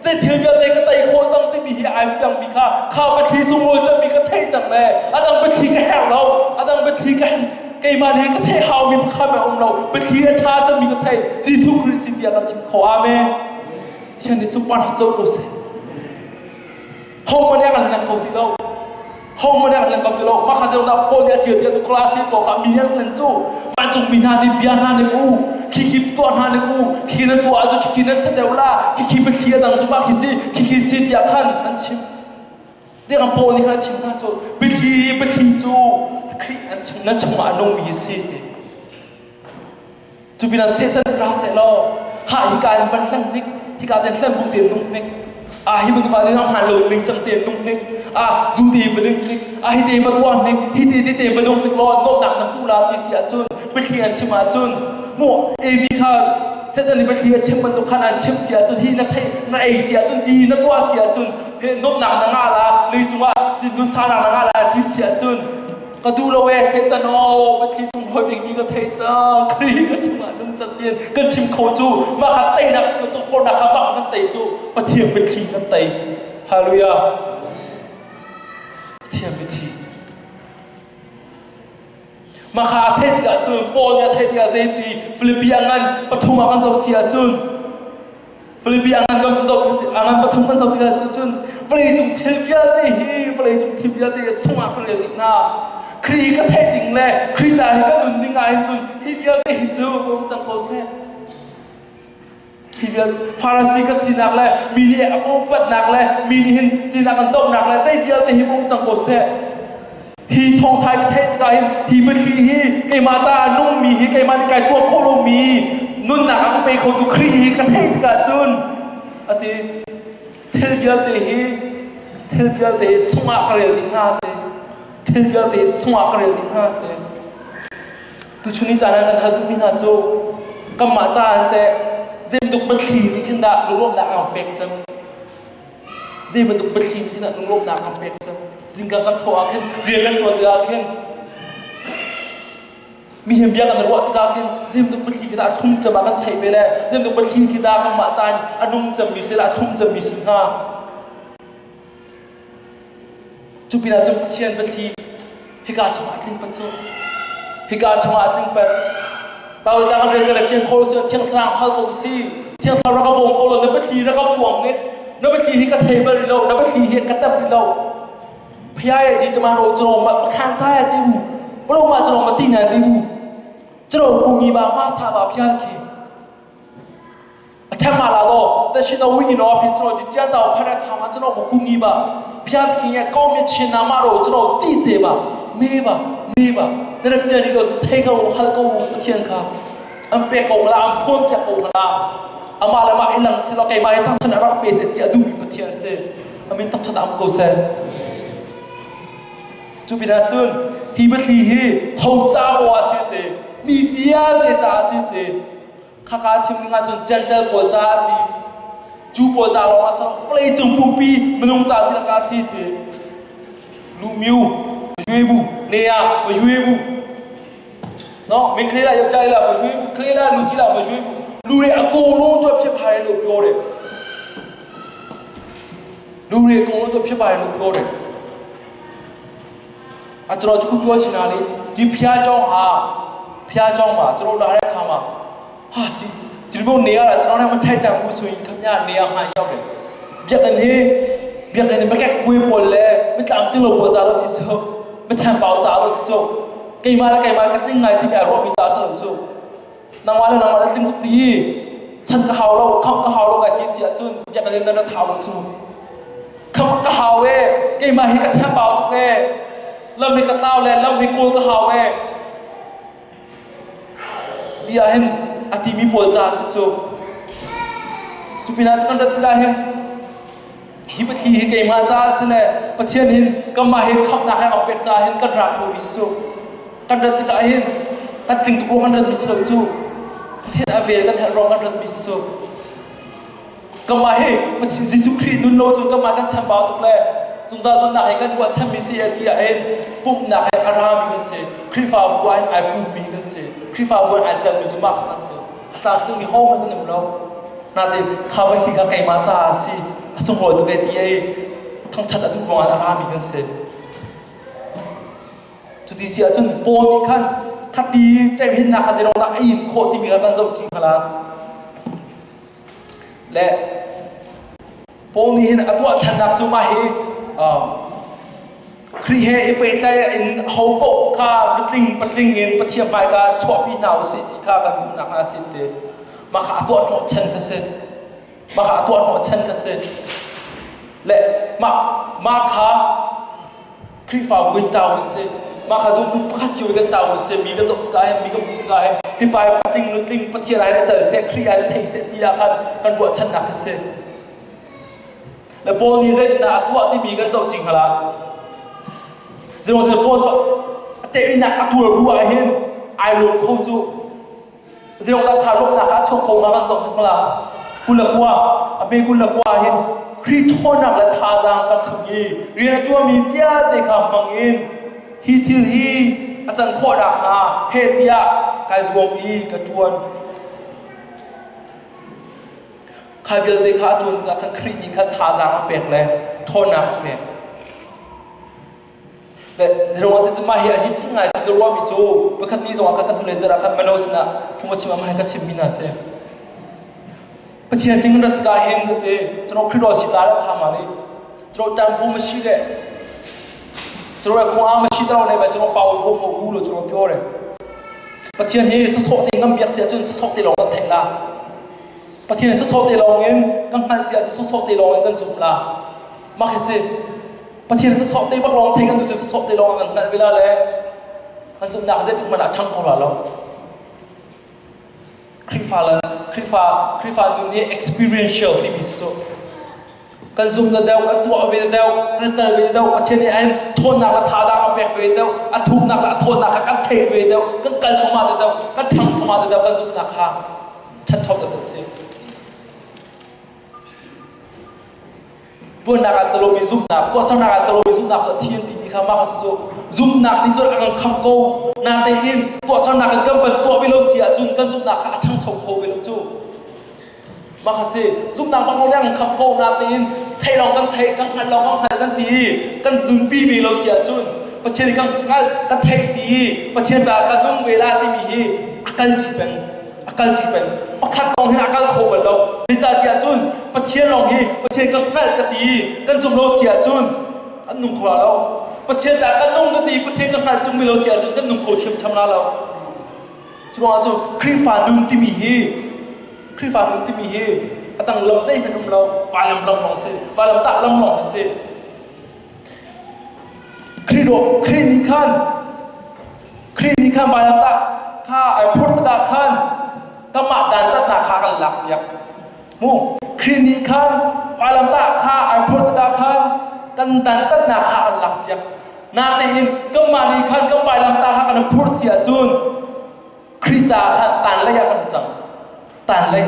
zei thil vialte ka tei khawh cang timi hi ai piangmi kha kha biathli sunglawi cangmi ka theih cang le a dang biathli ka herh lo a dang biathli ka keimah nih ka theih haumi pakhat a um lo biathli a ṭha cangmi ka theih Jesuh Khrih sin tiah kan chim kho amen Thian nih supar co ko seh ho man an leng kho ti lo ho man an leng kho ti lo mah kha zong dah Paul nih a ṭial tiah cu Kolasi pawl kha mi nih an tlen cu vancung mi hna nih bia hna nih u khikhi tuah hna nih u khikhi na tuah ahcun khikhi nan si deuh la khikhi biathli a dang cu mah khi si khikhi si tiah khan an chim tiang Paul nih khan a chim hna cu biathli biathli cu Khrih nan chungah a nungmi hi si ti Cu pinah Satan nih ra seh law ha hika in van hleng hnik hika ten hleng bu tein nung hnik a hi bantuk ah nang hman lo ning cang tein nung hnik a zu te va ding hnik a hi te va tuah hnik hi te te te va nung hnik law nuamhnak na hmuh la ti si ahcun biathli an chim ahcun mu Evi kha Satan nih biathli a chim bantuk khan an chim si ahcun hi na theih na ei si ahcun ti na tuah si ahcun he nuamhnak na ngah la lei cungah nunsanak na ngah la ti si ahcun Ka duh lo ee Satan aw Pathian sunglawi bikmi ka theih cang Khrih ka chungah nung cang tiin kan chim kho cu mah kha teinak tukforhnak kha mah kha kan tei cu Pathian biathli kan tei Hallelujah Pathian biathli mah kha a theih tikah cun Paul nih a theih tikah zeiti Filipi a ngan pathum ah kan zoh si ahcun Filipi a ngan kan zoh a ngan pathum kan zoh tikah cun vawleicung thil vialte hi vawleicung thil vialte sungah ka rel dih hna. Khrih ka theih ding le Khrih ca hi ka nun ding ah hin cun hi vialte hi cu um cang ko seh. Hi vial Farasi ka sinak le mi nih a upatnak le mi nih hin tinak an zohnak le zei vialte hi um cang ko seh. Hi thawngṭha ka theih tikah hin hi biathli hi keimah caah nungmi hi keimah nih kai tuah khawh lomi nunnak a ka pe khotu Khrih hi ka theih tikah cun a ti thil vialte hi thil vialte hi sungah ka rel dih hna ti thil vialte hi sungah ka rel dih hna ti tuchun ni caan ah kan hal duhmi hna cu kanmah caah teh zeibantuk biathli nih khin dah lunglawmhnak a pek cang Zei bantuk biathli nih dah lunglawmhnak kan pek cu? Zingka kan thawh ah khin, rian kan ṭuan tikah khin, mi he bia kan ruah tikah khin, zei bantuk biathli khi dah a thlum cem ah kan theih ve le zei bantuk biathli khi dah kanmah caan a nung cemmi si le a thlum cemmi si hnga? Cu pinah cun Pathian biathli hika chungah a tling pat cu. Hika chungah a tling pat. Bible ca kan rel ka le fiang kho cu Thiang Thlarau hal ko si. Thiang Thlarau rak ka bawm ko law na biathli rak ka phuang nih. Na biathli hi ka thei bal rih lo. Na biathli hi ka tap rih lo. Phaya ji chama ro chro ma khan sa ya ti u. Plo ma chro ma ti na ti u. Chro ku ngi ba ma sa ba phya khi. အထက်မှာလာတော့တရှင်တော်ဝိညာဉ်တော်အဖြစ်ကျွန်တော်ဒီကျမ်းစာကိုဖတ်တဲ့အခါမှာကျွန်တော်ကိုကူညီပါဘုရားသခင်ရဲ့ကောင်းမြတ်ခြင်းနာမတော်ကိုကျွန်တော်သိစေပါမေးပါမေးပါနရပြန်ဒီတော့ထေကောဟလကောပထင်ခါအမ်ပေကောလာအမ်ဖွန်ပြကောလာအမလာမအလံစလကေမာတမ်ခနရပေစတီအဒူပထင်စေအမင်တမ်ထဒမ်ကိုဆေကျူပိနာချွန်းဟီဘလီဟီဟောချာဝါစီတေမီဖီယာတေချာစီတေ Khaka chim ding ahcun Jentail pawl caah ti Jew pawl ca lawng ah si vawleicung pumpi minung ca dihlak ah si ti lu miu yue bu ne ya yue bu no min khle laယောက်ျားလေးလားမရွေးဘူးကလေးလားလူကြီးလားမရွေးဘူးလူတွေအကုန်လုံးအတွက်ဖြစ်ပါတယ်လို့ပြောတယ်လူတွေအကုန်လုံးအတွက်ဖြစ်ပါတယ်လို့ပြောတယ် အကျွန်တော်တခုပြောချင်တာလေဒီဖျားเจ้าဟာဖျားเจ้าမှာကျွန်တော်လာတဲ့အခါမှာဟာဒီဒီလိုနေရတာကျွန်တော်လည်းမထိုက်တန်ဘူးဆိုရင်ခမရနေရမှရောက်တယ်ပြက်ကနေပြက်ကနေမကက်ကွေးပေါ်လဲမတမ်တင်းလို့ပေါ်ကြလို့စီချိုမချန်ပေါကြလို့စီချိုကိမာလာကိမာကစင်ငိုင်တိပြရောမိကြဆလို့ချိုနဝါလာနဝါလာစင်တူတီချန်ကဟောလောခောက်ကဟောလောကတိစီအချွန်းပြက်ကနေနထာလို့ချို ခမကဟောဝဲကိမာဟိကချန်ပေါတုကဲလမိကတောက်လဲလမိကိုကဟောဝဲဒီအဟင်အတိမီပေါ်ကြစချိုကျပိနာချကန်တလာဟင်ဟိပတိဟိကေမာချာစလေပချင်ဟင်ကမဟိခပ်နာဟဲအပက်ချာဟင်ကရာခိုဝိဆုကန်တတဟင်အတင်တူကန်ရမီဆုချူထေအဖေကထေရောကန်ရမီဆု ကမဟေပချင်ဂျေစုခရစ်နုလို့ကျကမကန်ချမ်ပေါတုလေဇုဇာဒုနာဟေကန်ဝချမ်မီစီအတီအဟင်ပုမ်နာဟေအရာမီကန်စေခရီဖာဘွိုင်းအိုင်ပူမီကန်စေခရီဖာဘွိုင်းအိုင်တမ်မီဂျမကန်စေအတာတူမီဟောမစနမလောနာတေခါဝရှိကကေမာချာစီအဆုံဟောတုကေတီအေထုံချတ်အတူဘောအရာမီကန်စေจุดที่เสียจนโปนี่ขั้นคตีใจพินนาคาเซโรนาอินโคที่มีการบรรจุจริงขนาดและ Paul nih hin a tuah channak cu mah hi Khrih he i pehtlai in ho paoh kha nutling patling in Pathian hmaika chuahpi hna usih ti kha kan duhnak hna si ti mah kha a tuah hnawh chan kha si mah kha a tuah hnawh chan kha si le mah mah kha Khrihfabu in tau an si. Mah kha zumtu pakhat cio kan tau an si. Mi kan zoh tikah hin, mi kan hmuh tikah hin, hi pa patling nutling Pathian ai le tel seh, Khrih ai le thei seh ti ah khan kan ruahchannak kha si. Le Paul nih zeitindah a tuah timi kan zoh cing hala. Zeiruang Paul cu a teinak a tuar bu ah hin ai lawm kho cu. Zeiruangdah kha lawmhnak ah chuak ko hnga kan zoh tuk la. 29 a hme 29 hin Khrih ṭhawnnak le thazaang ka chung i rian a ṭuanmi vialte kha hmang in hi thil hi a can khawh nakhnga heh tiah kai zuam i ka ṭuan. Kha vialte kha a ṭuan tikah khan Khrih nih khan thazaang a pek le ṭhawnnak a pek. Ruang te cu mah hi a hi cing ngai ti ka ruahmi cu pakhat ni zongah khan kan hnulei zarh ah khan mino sinah phung a chim ah mah hi ka chimmi hna si. Pathian sin kan rat tikah hin ka ti curo Khrih si ta le kha ma li curo tan phu ma si le curo khung a ma si taro ne ba curo pau ho ho hu lo curo pyo re Pathian hi sasawh te ngam biak si ahcun sasawh te lawng kan theih la Pathian sasawh te lawng in kan hngalh si ahcun sasawh te lawng in kan zum la mah khi si Pathian sasawh te bak lawng thei kan duh sasawh te lawng kan hngalh ve la le kan zumhnak zeitik hmanh ah ṭhang kho la lo. Khrihfa le Khrihfa Khrihfa nun hi experiential timi si kan zum na deuh kan tuah ve deuh kan tel ve deuh Pathian nih an ṭhawnnak le thazaang a pek ve deuh a thuknak le a ṭhawnnak kha kan theih ve deuh kan kal thluahmah deuh kan ṭhang thluahmah deuh kan zumhnak kha ṭhancho deuh kan si. Tuannak ah talomi zumhnak, tuahsernak ah talomi zumhnak cu a thi an timi kha mah kha cu zumhnak nih cun a kan khamh ko. Natein tuahsernak in kan van tuah ve lo si ahcun kan zumhnak kha a ṭhangcho kho ve lo cu. Mah kha si zumhnak bang lo kan khamh ko natein Theih lawng kan theih, kan hngalh lawng kan hngalh kan ti i kan nunpi ve lo si ahcun Pathian kan hngalh, kan theih ti i Pathian caah kan nung ve la timi hi a kal ṭi peng. A kal ṭi peng. Pakhat lawng hin a kal kho bal lo. Zeicahtiah cun Pathian lawng hi Pathian kan hngalh ka ti i kan zumh lo si ahcun an nung kho lo. Pathian caah kan nung ka ti i Pathian kan hngalh ṭung ve lo si ahcun kan nung kho ṭhiamṭhiam la lo. Curuangah cu Khrihfa nun timi hi Khrihfa nun timi hi a dang lam zeihmanh um lo, vailam lam lawng si, vailam tah lam lawng hi si. Khrih Khrih nih khan Khrih nih khan vailam tah kha ai phurh tikah khan kanmah dantatnak kha kan lak piak. Mu Khrih nih khan vailam tah kha ai phurh tikah khan kan dantatnak kha an lak piak. Natein kanmah nih khan kan vailam tah kha kan phurh si ahcun Khrih caah khan tan lei ah kan cang. Tan lei.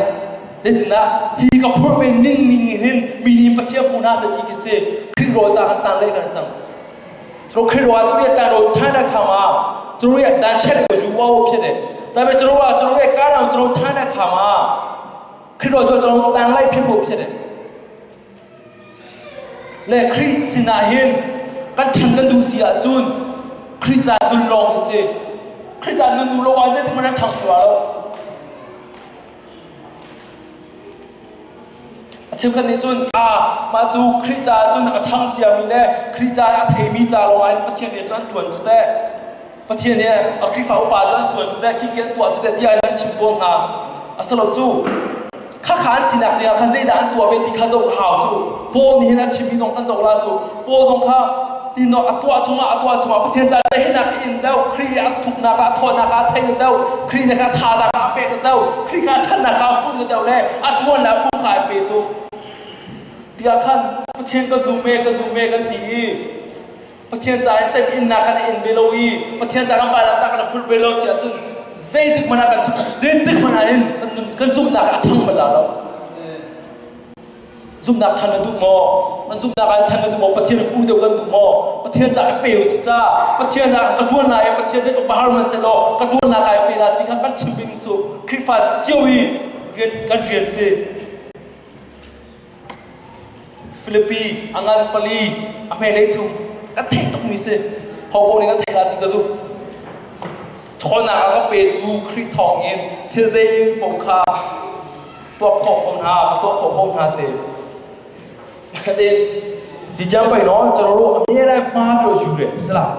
Zeitindah hi ka phurh ve ning ning hin mi nih Pathian hmu hna seh ti khi si. Khrih rawl caah khan tan lei kan cang. So Khrih rawl tu ye tan ro China kha ma chu ye dan chen ko ju wa wo phit de. Ta be chu wa chu ye ka rang chu China kha ma Khrih rawl chu chu tan lei phit wo phit de. Le Khrih sinah hin kan ṭhan kan duh si ahcun Khrih ca nun lawng hi si. Khrih ca nun duh lo ah zeitik hmanh an ṭhang tua lo. A cheukhat nih cun a mah cu Khrih caah cun a ṭhang ciami le Khrih caah a theimi ca lawng ah hin Pathian rian cu an ṭuan cu teh. Pathian nih a Khrihfa upa cu an ṭuan cu teh, khi khi an tuah cu teh tiah an chim tawn hna. A si lo cu. Khakha an sinak ding ah khan zeidah an tuah ve ti kha zoh hau cu. Paul nih hin a chimmi zong kan zoh la cu. Paul zong kha tinawk a tuah chungah a tuah chungah Pathian ca hinak in deuh Khrih a thuknak ah thawhnak ah theih deuh Khrih nih kha thazaang a pek deuh Khrih kha ṭhatnak kha fuh deuh le a ṭuan le a pum kha a pe cu tiah khan Pathian ka zum e ka zum e kan ti i Pathian ca in temhinnak kan in ve lo i Pathian ca kan vailamtah kan phurh ve lo si ahcun zeitik hmanh ah kan zeitik hmanh ah hin kan nun kan zumhnak a ṭhang bal lo. Zumhnak ṭhan na duh maw? An zumhnak ah ṭhan na duh maw? Pathian pu deuh kan duh maw? Pathian ca i pe usih ca. Pathian ah ka ṭuan lai i Pathian zeitluk bahar man sehlaw ka ṭuannak ai pe la ti kha kan chim ding cu Khrihfa cio i rian kan rian si. Filipi a ngan pali a hmelei thum kan theih tukmi si. Ho paoh nih kan theih la ti ka zumh. Ṭhawnnak a ka petu Khrih thawngin thil zei paoh kha tuah khawh ko hna ka tuah khawh ko hna te te ဒီကျမ်းပိုက်နော်ကျွန်တော်တို့အမြဲတမ်းမှားပြီးတော့ယူတယ်ဟုတ်လား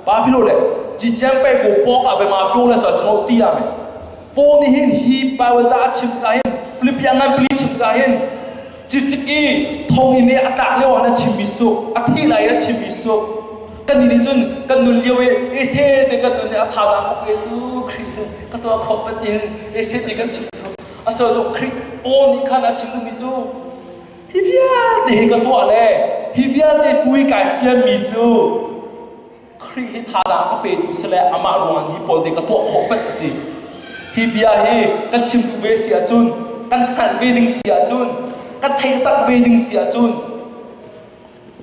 ဘာဖြစ်လို့လဲဒီကျမ်းပိုက်ကိုပေါ်ကဘယ်မှာပြောလဲဆိုတော့ကျွန်တော်သိရမယ်ပေါ်နေhin hi Bible စာအချစ်ကhin Philippian ငန်ပလီချစ်ကhin จิจิกีทองอินเนี่ยอากาศเรียกว่านะชิมิสุอธิไรนะชิมิสุกันนี่จนกันนุนเลียวเอเซเตกันนุนเนี่ยทาจางปกเอตูคริสก็ตัวขอบปฏิเอเซเตกันชิมิสุ A so cu Khrih Paul nih khan a chim duhmi cu hi vialte hi ka tuah le hi vialte tu i kai fianmi cu Khrih hi thazaang ka petu si le amah ruangah hi pawl te ka tuah khawh pet a ti. Hi bia hi kan chim duh ve si ahcun kan hngalh ve ding si ahcun kan theih tak ve ding si ahcun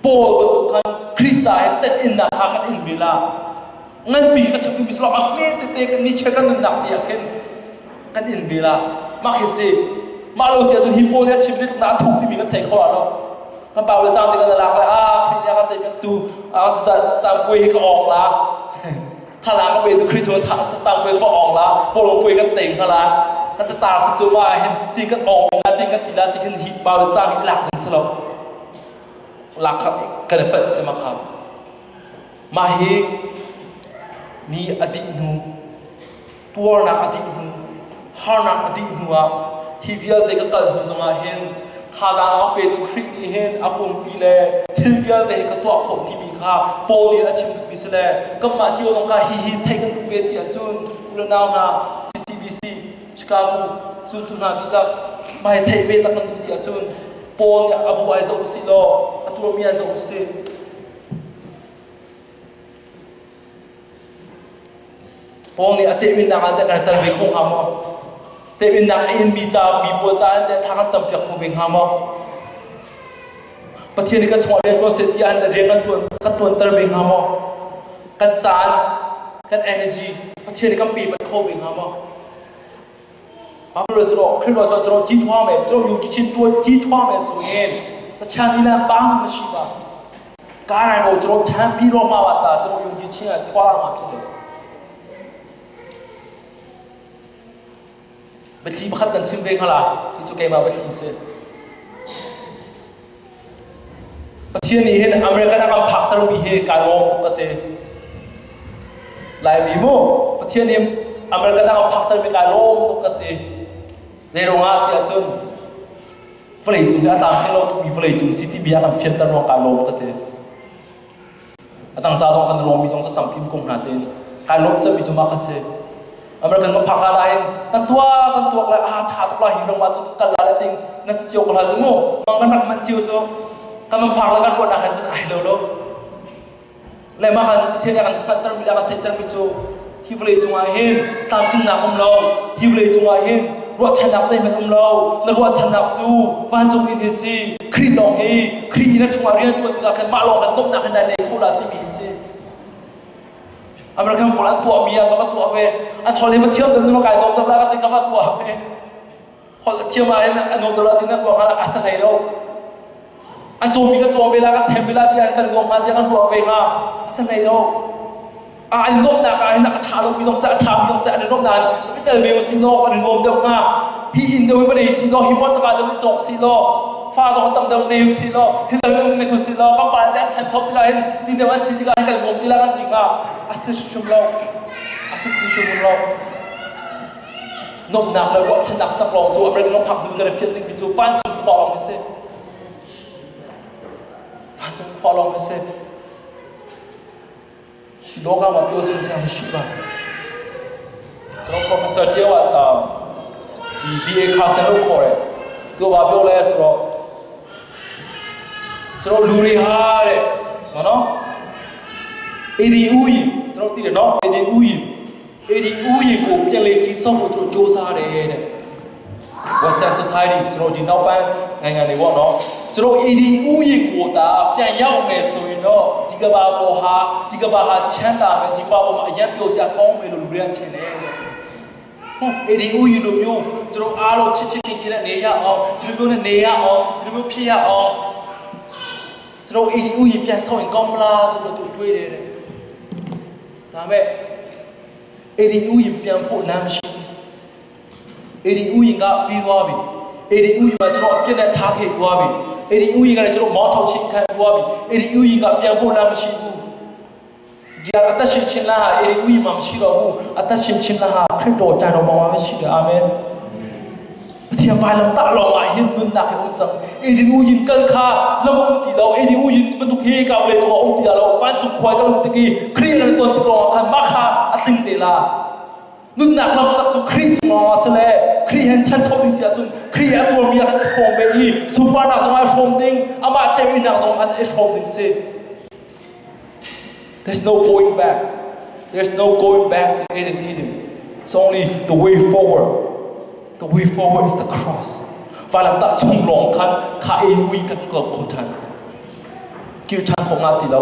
Paul bantuk khan Khrih ca he temhinnak kha kan in ve la. Nganpi ka chim duhmi si lo a hme tete kan ni chia kan nunnak ti ah khin kan in ve la. Mah khi si. Mah lo si ahcun hi Paul nih a chim zeitluk dah a thuk timi kan thei kho ah lo. Kan pa le caan te kan lak le ah Khrih nih a kan tei tu caan puai hi ka ong la. Thala ka pe tu Khrih cu caan puai ka ong la. Paul puai kan tei hnga la. Kan catar si cu ma hin ti kan ong la ti kan ti la ti khin hi pa le caan hi lak ding si lo. Lak kan i palh si ma kha. Mah hi ni a dih hnu, tuarnak a dih hnu, harnak a dih hnu ah hi vialte ka kal hnu zongah hin thazaang a ka petu Khrih nih hin a pumpi le thil vialte hi ka tuah khawh timi kha Paul nih a chim duhmi si le kanmah cio zong kha hi hi theih kan duh ve si ahcun u le nau hna CCBC Chicago zultu hna dihlak mah hi theih ve tak kan duh si ahcun Paul nih a bu ai zoh usih law a tuahmi ai zoh usih. Paul nih a cehminnak ah teh kan tel ve kho hnga maw? Cehminnak a inmi ca mi pawl ca in teh tha kan campiak kho ve hnga maw? Pathian nih kan chungah rian tuan seh tiah rian kan tuan kan tuanter ve hnga maw? Kan caan, kan energy Pathian nih kan pe pat kho ve hnga maw? Bible 说，看到这这鸡汤没，这有几千多鸡汤没，所以。တခြားနည်းလမ်းပါမှမရှိပါကားတိုင်းကိုကျွန်တော်ထမ်းပြီးတော့မှပါတာကျွန်တော်ယုံကြည်ခြင်းကထွားလာမှာဖြစ်တယ်ပတိဘခတ်တန်ချင်းပဲခလားဒီချိုကေမှာပတိစေ Pathian nih hin American a kan phaktermi hi kai lawm tuk ka ti. Laimi mu Pathian nih American a kan phaktermi kai lawm tuk ka ti. Zei ruangah ti ahcun vawlei cung i a tlamtling lo tukmi vawlei cung si timi a kan fianter ruang kai lawm ka ti. A tang ca zong kan ruangmi zong cu tampi kong hna tein kai lawm cemmi cu mah kha si. American kan phak hlan ah hin kan tuah kan tuak le ah tha tuk la hi ram ah cu kal la le ting na si cio ko hla cu mu mang kan rak manh cio cu kan man phak le kan ruahnak han cun ai lo lo le mah kan Pathian nih a kan hngalhter mi le a kan theihter mi cu hi vawlei cungah hin tlamtlinnak um lo hi vawlei cungah hin ruahchannak zeihmanh um lo na ruahchannak cu vancung in hi si Khrih lawng hi Khrih na chungah rian ṭuan tikah khan mah lawng kan dawtnak hin dai nei kho la timi hi si American pawl an tuahmi ah ka va tuah ve an holh hi va thiam deuh nu kai dawm deuh la ka ti ka va tuah ve holh thiam ah hin a nuam deuh la ti nan ruah hnga a si hlei lo an cawmi kan cawm ve la kan thiam ve la ti an kan nuam hnga ti kan ruah ve hnga a si hlei lo a an nuamhnak ah hin a ṭha lomi zong seh a ṭhami zong seh an i nuamh nain va tel ve usih law an i nuam deuh hnga hi inn deuh hi va nei sih law hi motor deuh hi cawk sih law fa zong tam deuh nei usih law hi deuh hi um ne usih law kan fa te an ṭhancho tikah hin ti deuh an si tikah hin kan nuam ti la kan ti hnga a si hrim lo a si hrim lo nuamhnak le ruahchannak tak lawng cu American ram phak hnu kan i fian dingmi cu vancung khua lawng hi si vancung khua lawng hi si Loka ma pio sun sang shi ba.ကျွန်တော် professor တယောက်ကဒီ BA Carson လို့ခေါ်တယ်။သူကဘာပြောလဲဆိုတော့ကျွန်တော်လူတွေဟာတဲ့နော်နော် AD ဥယျာဉ်ကျွန်တော်သိတယ်နော် AD ဥယျာဉ် AD ဥယျာဉ်ကိုပြန်လေတိဆောက်ဖို့သူတို့စ조사တယ်တဲ့ Western Society ကျွန်တော်ဒီနောက်ပိုင်းနိုင်ငံတွေပေါ့နော်ကျွန်တော် AD ဥယျာဉ်ကိုတာပြန်ရောက်မယ်ဆိုရင်တော့ဒီကဘာပေါ်ဟာဒီကဘာဟာချမ်းသာမယ်ဒီကဘာပေါ်မှာအရက်ပျော်စရာကောင်းမယ်လို့လူတွေကထင်တယ်တဲ့ဟုတ် AD ဥယျာဉ်လိုမျိုးကျွန်တော်အားလုံးချစ်ချစ်ခင်ခင်နဲ့နေရအောင်ဒီလိုမျိုးနဲ့နေရအောင်ဒီလိုမျိုးဖြစ်ရအောင်ကျွန်တော် AD ဥယျာဉ်ပြန်ဆောက်ရင်ကောင်းမလားဆိုတော့သူတွေးတယ်တဲ့ဒါမဲ့ AD ဥယျာဉ်ပြန်ဖို့လမ်းမရှိဘူး အေဒီဥယျင်ကပြီးသွားပြီအေဒီဥယျင်မှာကျွန်တော်အပြစ်နဲ့ထားခဲ့သွားပြီအေဒီဥယျင်ကလည်းကျွန်တော်မောင်းထောက်ချင်းခံသွားပြီအေဒီဥယျင်ကပြန်ဖို့လမ်းမရှိဘူးဒီအသက်ရှင်ခြင်းလားဟာအေဒီဥယျင်မှာမရှိတော့ဘူးအသက်ရှင်ခြင်းလားဟာခရစ်တော်တန်တော်မှာမရှိတယ်အာမင်ပထမလမ်တာလောငါဟင်နုနာခေုံချံအေဒီဥယျင်ကလခါလမုန်တီလောအေဒီဥယျင်မတုခေကဝလေချောအုံတီလောပန်ချုခွိုင်ကလမ်တကီခရစ်တော်တတော်ခါမခါအသင်တေလာ Nunnak lam tak cu Khrih chungah a si le Khrih he ṭhancho ding si ahcun Khrih a tuarmi ah khan i hrawm ve i sunparnak zongah i hrawm ding, amah ṭeminak zong khan i hrawm ding si. There's no going back. There's no going back to Eden Eden. It's only the way forward. The way forward is the cross. Vailamtah chung lawng khan kha ei ui kan kal kho ṭhan. Kir ṭhan khawh nga ti lo.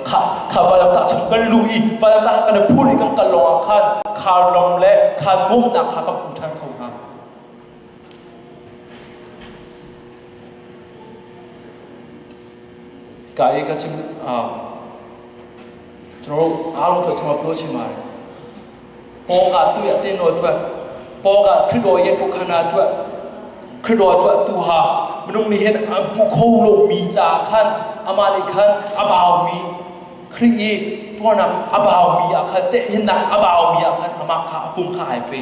Kha kha vailamtah chung kan lu i vailamtah kan i phur i kan kal lawngah khan kha ram le kha nuamhnak kha kan hmu ṭhan kho hnga. Hika i ka chim ကျွန်တော်တို့အားလုံးအတွက်ကျွန်တော်ပြောချင်ပါတယ် ပေါ်ကသူ့ရဲ့အသင်းတော်အတွက်ပေါ်ကခရစ်တော်ရဲ့ကိုယ်ခန္ဓာအတွက်ခရစ်တော်အတွက်သူဟာမနုနိဟင်အမှုခုံလို့မိကြခန့်အမလေးခန့်အဘောင်မီခရစ်ဤတော်နာအဘောင်မီအခတ်တဲ့ဟင်နာအဘောင်မီအခတ်အမခအပုန်ခအိုင်ပေ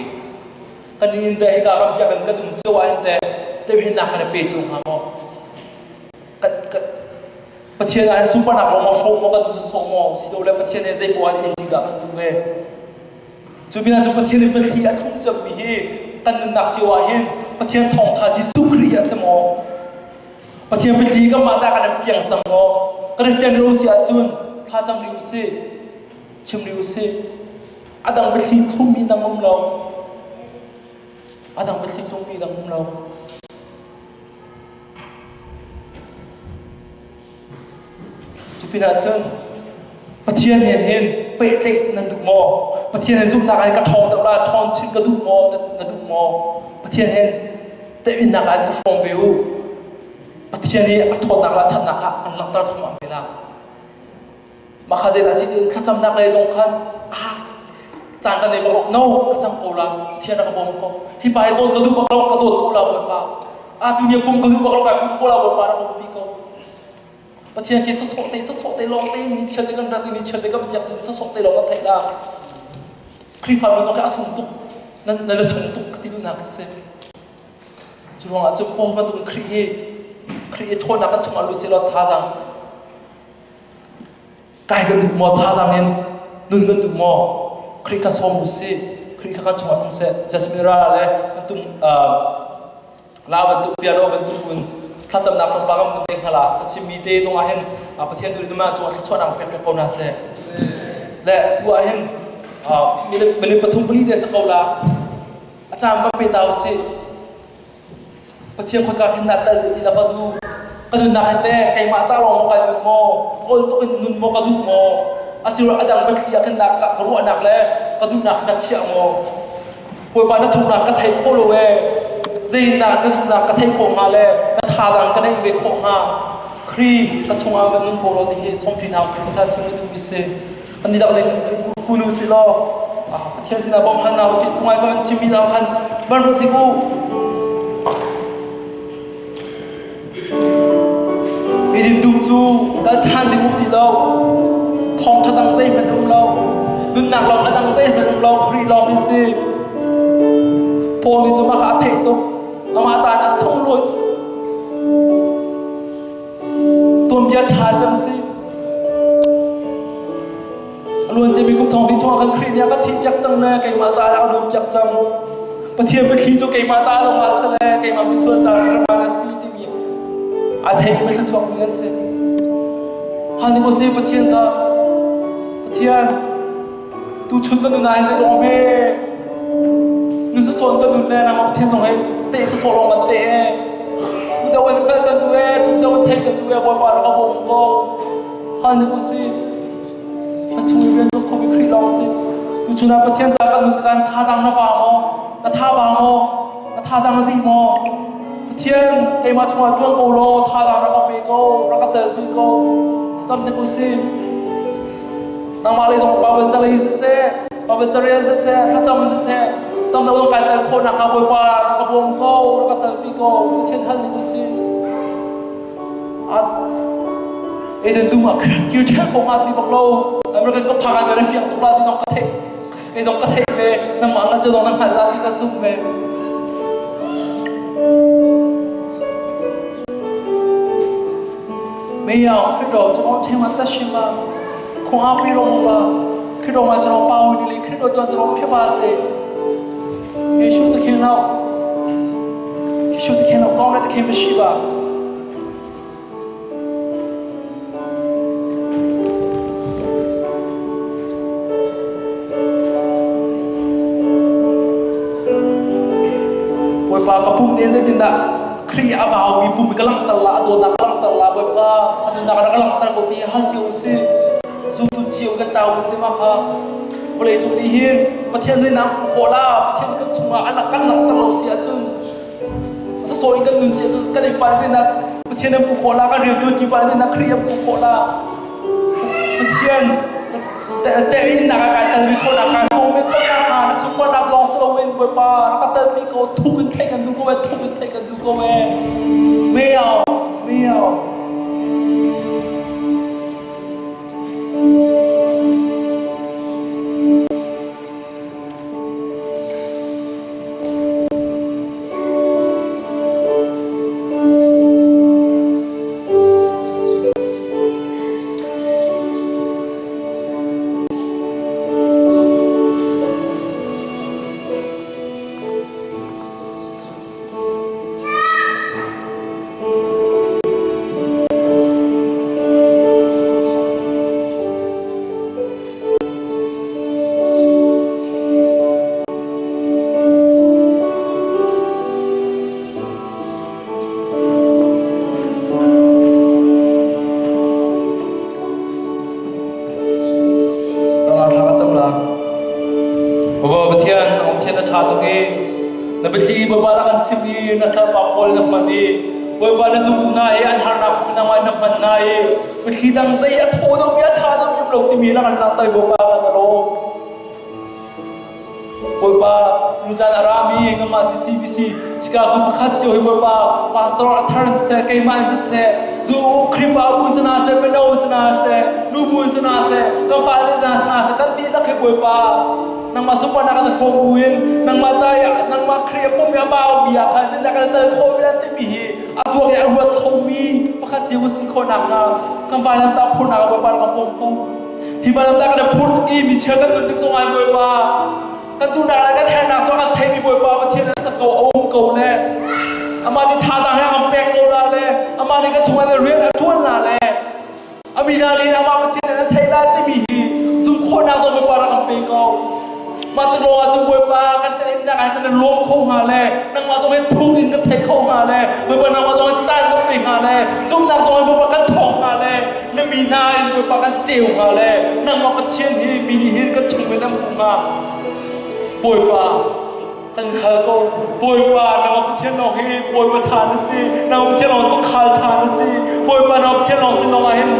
ကနင်းတဲ့ဟကရမ်ပြကန်ကတုံချဝဟင်တဲ့တဲ့ဟင်နာခနပေချုံဟာမောကက Pathian ah sunparnak lawng maw hrawm maw kan tu sawh maw silole Pathian he zei poah in dah kan tu ve cu pinah cu Pathian in biathli a thlum cemmi hi kan nunnak cio ah hin Pathian thawngtha Jesuh Khrih a si maw Pathian biathli kan mah ta kan i fiang cang maw kan i fian lo si ahcun thla cam rih usih chim rih usih a dang biathli thlummi dang um lo a dang biathli thlummi dang um lo Cupinah cun Pathian he hin pehtlaih nan duh maw? Pathian he zumhnak ah ka ṭhawng deuh la, ṭhawn chin ka duh maw? Na duh maw? Pathian he tehinnak ah i hrawm ve u. Pathian i a thawtnak le a ṭhatnak kha an langhter thluahmah ve la. Mah kha zeidah a si ti thlacamnak lei zong khan ah caan kan nei bak lo. No, ka cam ko la. Pathian rak ka bawm ko. Hi pa hi dawt ka duh bak lo, ka dawt ko la Bawipa. Ah tu ni pum ka duh bak lo, kai pum ko la Bawipa rak bawm pi ko. Pathian khi sawsawh te sawsawh te lawng te ni chiat te kan rat ni chiat te kan biak sin sawsawh te lawng kan theih la. Khrihfa mi zong khi a sung tuk. Na na sung tuk ka ti duhnak ka si. Cu ruangah cun Paul bantuk Khrih hi Khrih i thawnnak kan chungah lut sehlaw thazaang kai kan duh maw thazaang in nun kan duh maw Khrih kha sawm u sih Khrih kha kan chungah nung seh Jasmine Ra le tung la bantuk piano bantuk in thlacamnak tlawmpal kan mun te hngal ah ka chimmi te zongah hin Pathian tu nih cungah thluachuahnak pek pek ko hna seh le tu ah hin minute pathum pali te sa ko la a caan va pe ta usih Pathian khua hin na tal ti la ka duh ka nunnak hi teh keimah ca lawng maw kai nun maw kawl tuk in nun maw ka duh maw asilo adang biathli ah khin na ka ruahnak le ka duhnak ka chiah maw Bawipa na thuknak ka theih khawh lo ee zeitindah na thuknak ka theih khawh hnga le na thazaang ka neih ve khawh hnga Khrih ka chungah va nung ko law ti hi sawmpi hna usih Pathian chim ka duhmi si kan dihlak nih kun u sih law Pathian sinah bawmh hal hna usih tungai kan chimmi hna khan van ruat hnik u Idin dum cu dal ṭhan ding um ti lo thawngṭha dang zeihmanh um lo nunnak lawng a dang zeihmanh um lo Khrih lawng hi si Paul nih cu mah kha a theih tuk amah caan a sunglawi Tuanbia ṭha cem si. A luan ciami kum thong hnih chungah kan Khrih nih a ka thihpiak cang le keimah caah a ka piak cang. Pathian biathli cu keimah ca lawng ah si le keimah misual ca hrimhrim a si timi a theimi thluachuak mi an si. Hani maw si Pathian kha Pathian tuchun kan nun ah hin zei lawng he nun sasawn kan nun le nangmah Pathian zong he teh sasawh lawng kan teh e thu deuh in hngalh kan duh e thu deuh in theih kan duh e Bawipa rak ka bawm ko han u si kan chung i rian tuah khomi Khrih lawng si tuchun ah Pathian ca kan nun kan thazaang na ba maw na tha ba maw na thazaang na dih maw Pathian keimah chungah tuan ko law thazaang rak ka pe ko rak ka telpi ko cam nek u si Nangmah lei zong Baibal ca lei siseh, Baibal ca rian siseh, thlacam siseh, tam deuh zong kai tel khawh nakhnga Bawipa rak ka bawm ko, rak ka telpi ko, Pathian hal ning u si. Eden dum ah kir ṭhel ko hnga ti bak lo. American ka phak ah na fiang tuk la ti zong ka theih. Kei zong ka theih ve, nangmah na cu zong na hngalh la ti ka zumh ve. 没有 ခရစ်တော်ကျွန်တော်ထဲမှာသက်ရှင်ပါခွန်အားပေးတော်မူပါခရစ်တော်မှာကျွန်တော်ပါဝင်နေလေခရစ်တော်ကြောင့်ကျွန်တော်ဖြစ်ပါစေယေရှုသခင်တော့ယေရှုသခင်တော့ကောင်းတဲ့သခင်မရှိပါ Bawipa ka pum te zeitindah Khrih a baumi pum ka langhter la a dawtnak ka langhter la Bawipa a nunnak rak ka langhter ko ti hal cio usih zumtu cio kan tau si ma kha vawlei cung nih hin Pathian zeinak hmuh khawh la Pathian kan chungah a kan langhter lo si ahcun sasaw in kan nun si ahcun kan i pa zeinak Pathian an hmuh khawh la kan riantuan ṭi pa zeinak Khrih an hmuh khawh la Pathian teihnak ah kai telmi khawhnak kai hrawmmi khawhnak hna na sunparnak lawng si loin Bawipa rak ka telmi ko thuk in theih kan duh ko e thuk in theih kan duh ko e meo meo Pathian Pathian na ṭha tuk i na biathli Bawipa na kan chimh i na salpa Paul na hman i Bawipa na zumtu hna hi an harnak bu nangmah na hman hna i mithli dang zei a thaw deuhmi a ṭha deuhmi um lo timi rak an langhter Bawipa kan ka lawm. Bawipa nucaan a rami kanmah CCBC Chicago pakhat cio hi Bawipa pastor a thar in siseh keimah in siseh zu Khrihfabu si hna seh mino si hna seh nubu si hna seh kan fale hna si hna seh kan dihlak hi Bawipa nangmah sunparnak kan hrawm buin nangmah ca i nangmah Khrih a pum i a baumi ah khan zeidah kan tel khawh ve timi hi a tuak i a ruat khomi pakhat cio si khawh nakhnga kan vailamtah phurnak ah Bawipa kan pom ko. Hi vailamtah kan i phur tik i mi cheu kan nun tik zongah Bawipa kan duhnak le kan herhnak cu an theimi Bawipa Pathian an sak ko a um ko le amah nih thazaang he a kan pek ko la le amah nih kan chungah rian a ṭuan la le a mi hna nih amah Pathian nih an theih la timi hi zumh khawhnak zong Bawipa rak kan pe ko. Mah ti lawng ah cun Bawipa kan ceihnak ah kan i lawm kho hnga le nangmah zong hi thuk in kan thei kho hnga le Bawipa nangmah zong hi caan kan pe hnga le zumhnak zong in Bawipa kan thawng hnga le na mi hna in Bawipa kan ceu hnga le nangmah Pathian hi mi nih hin kan chung in an hmuh hnga. Bawipa kan hal ko Bawipa nangmah Pathian lawng hi Bawipa ṭha na si nangmah Pathian lawng tukhal ṭha na si Bawipa nangmah Pathian lawng sin lawng ah hin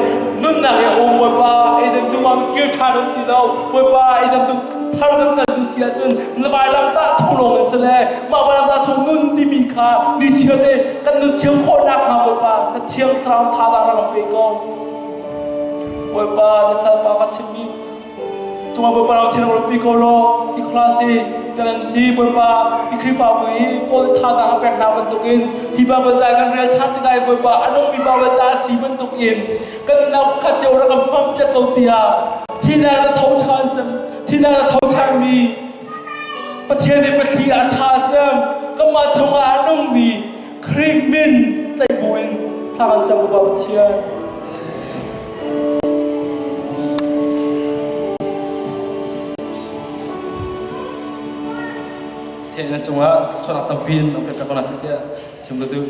nunnak hi a um Bawipa Eden dum ah kir ṭhan um ti lo Bawipa Eden dum thar kan kal tu si ahcun na vailam tah chung lawng in si le mah vailam tah chung nun timi kha ni chia te kan nun thiam khawh nak hnga Bawipa na thiang thlarau thazaang na rak pe ko Bawipa na salpa ka chimmi Cungah Bawipa rak thin rak pi ko law hi class hi kan hi Bawipa hi Khrihfabu hi Paul thazaang a pek hna bantukin hi Bible ca kan rel ṭhan tikah hi Bawipa a nungmi Bible ca a si bantukin kan nunnak pakhat cio rak kan hmang piak ko tiah thinak na tho ṭhan cem thinak na tho ṭhanmi Pathian nih pathli a ṭha cem kanmah chungah a nungmi Khrih min tlaih buin thla kan cam Bawipa Pathian. Theihna cungah sualnak tampi in kan pek ko na si tiah chim ka duh.